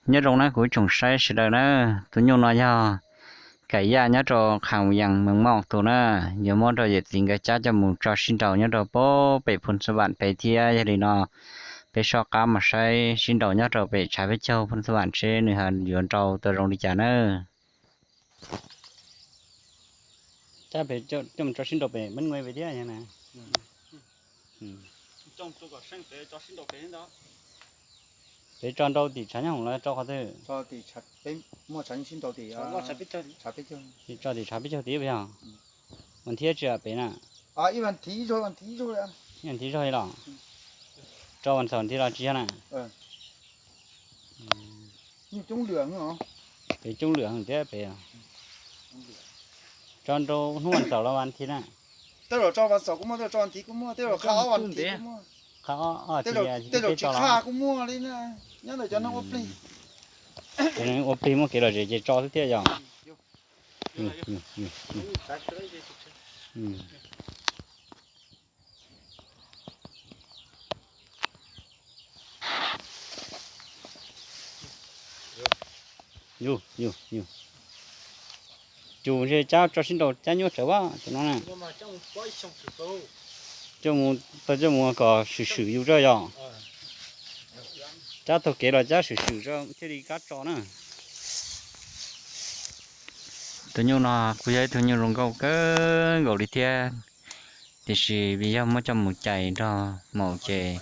Nyob zoo na kuv ib tsoom saib sawv daws na, tus nyuj no yog Kaim Yaj nyob rau Qhas Yees Mees Moj tus na, yuav muab rau yawm txiv nkawd cab coj mus tso sib nraus nyob rau pem Phoos Xas Vam pem thiab. Yog li no peb soj qab mus saib sib nraus nyob rau pem tshav Peb Caug Phoos Xas Vam seb nws yuav nraus tau zoo li cas na. Cab pem coj mus tso sib nraus pem Mab Nuj pem thiab na. Pem tso nraus tim tshav nyob hoom los tso qhov twg? Tso tim tshav Peb Caug tid puas yog? Ua nthiab tsis pem na? Ib vas thiv zog li los? Tso vas txhaum thiv los tsis yog na? Pem coob lwam thiab pem. Tso nraus hnub vas txhaum los vas thiv na? Tej zaum tso vas txhaum kuj muaj, tej zaum tso vas thiv kuj muaj, tej zaum qha ob vas thiv kuj muaj. Qha ob thiv tej zaum tsis qha kuj muaj li na. Nyob ntawm cov neeg ua plig. Cov neeg ua plig muaj kev lom zem ces tso xwb thiab yog. Yus, yus, yus. Cus ntshe cab tso sib nraus cab nyuaj tsawv a cov no na. Coj mus, tau coj mus kom swm swm yus tso yog. Cab taug kev los cab swm swm tso thiaj li kab tso na. Tus nyuj no kuj yog ib tug nyuj zoo nkauj kawg nkaus li thiab, tiam sis vim yog muab coj mus cais nrog maum ces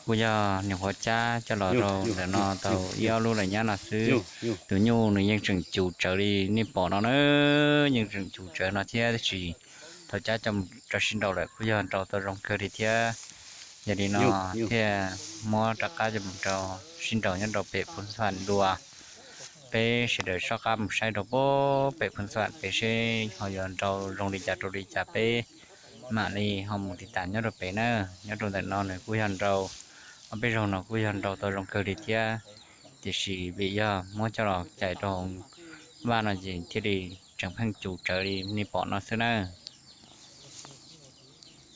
kuj yog nyuam qhuav cab coj los rau ntawm no tau ib ob lub lawm nyab no xwb. Tus nyuj nws yeej tseem cus tsawv li nej pom no na, yeej tseem cus tsawv no thiab, tiam sis thaum cab coj mus rau sib nraus lawm kuj yog nraus tau zoo kawg li thiab. Yog li no thiaj muab rov qab coj mus rau sib nraus nyob rau pem Phoos Xas Vam dua. Peb sawv daws soj qab mus saib rau pem Phoos Xas Vam pem seb ho yuav nraus zoo li cas rau li cas peb mam li ho mus tiv tas nyob rau pem na. Nyob rau ntawm no nws kuj yog nraus, ob peb zaug no kuj yog nraus tau zoo kawg li thiab, tiam sis vim yog muab coj los cais rau hauv vaj no ces thiaj li tseem pheej cus tsawv li nej pom no xwb na.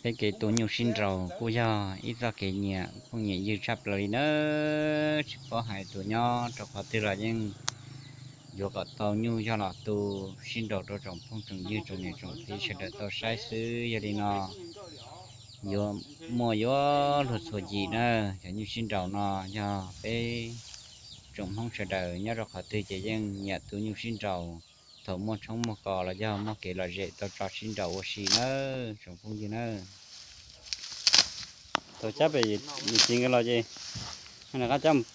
Peb kev tu nyuj sib nraus kuj yog ib txoj kev nyiam phooj nyiam ywg tshaj plaws li nawb. Tsis paub hais tus nyob rau qhov twg los yeej yuav kom tau nyuj yog los tu sib nraus rau tsoom phooj tsoom ywg tsoom niam tsoom txiv sawv daws tau saib xwb. Yog li no yuav muaj yuav luag txhua yim na. Cov nyuj sib nraus no yog peb tsoom Hmoob sawv daws nyob rau qhov twg ces yeej nyiam tu nyuj sib nraus. Thaum muaj tshoob muaj kos los yog muaj kev lom zem tau tso sib nraus ua si nawb tsoom phooj ywg nawb. Thaum cab pem yawm txiv nkawd los ces rov qab cab mus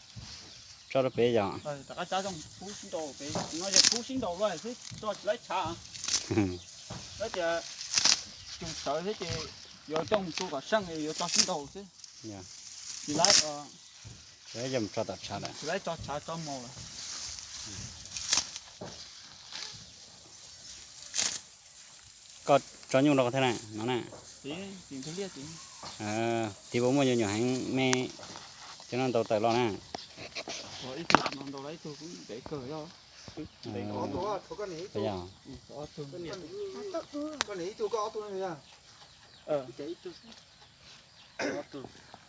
tso rau pem yom. Rov qab cab coj mus pub sib nraus pem no, yog pub sib nraus lawm xwb tso tsis laib tshav. Lawv tias cus tsawv thiab ces yuav coj mus tu kom seej yuav tso sib nraus xwb. Tsis laib, tsis laib tso tshav tso maus lawm. Koj tso nyuj rau thiab na no na. Tiv puas muaj nyuam nyuam heev me, cov no ntau tawm los na.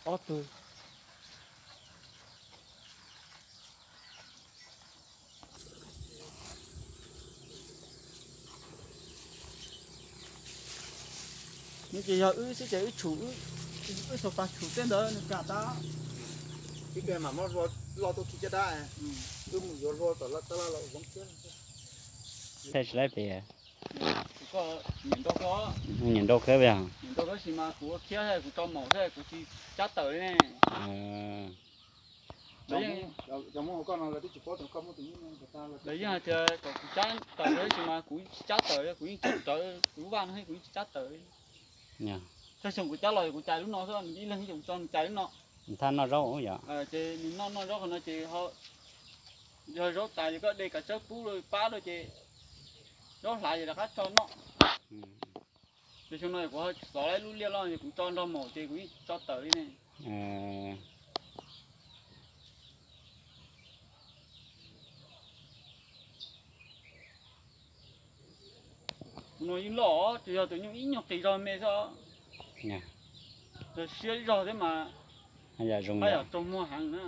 Ob tug. Nws ces yog wb xwb ces wb tshum, wb xaus pas tshum tej ntawd nws kam tab. Ib pliag mam muab hlua loj tuaj khi caj dab. Wb mus yuav hlua tom tab laj los zoo thiab. Thaij tsis laib pem. Nyiam nrau kawg, nyiam nrau kawg, tab sis mas kuv ua khiab thiab kuv tso maum thiab kuv tsis cab tawm li ne. Lawv yeej hais tias kom kuv cab tawm tab sis mas kuv tsis cab tawm, kuv yeej cab rawv kuv lub vaj no kuv yeej tsis cab tawm li. Thaum xyoo kuv cab los kuv cais lub no xwb, nws ib leeg ib xyoos tso nws cais lub no. Nws thaj noj zaub yom. Ces nws noj noj zaub qhov no ces yog zaub tas ces koj de kav tsawb pub pab rau ces zaub hlav ces rov qab tso noj. Ces xyoo no kuv ho xov lub liaj loj ces kuv tso nrog maum ces kuv yeej tso tawm li ne. Tus no yeej loj, tsuas yog tus nyuj ib nyuag qis zog me xwb. Yog siab ib zog thiab mas haj yam raug muag heev na.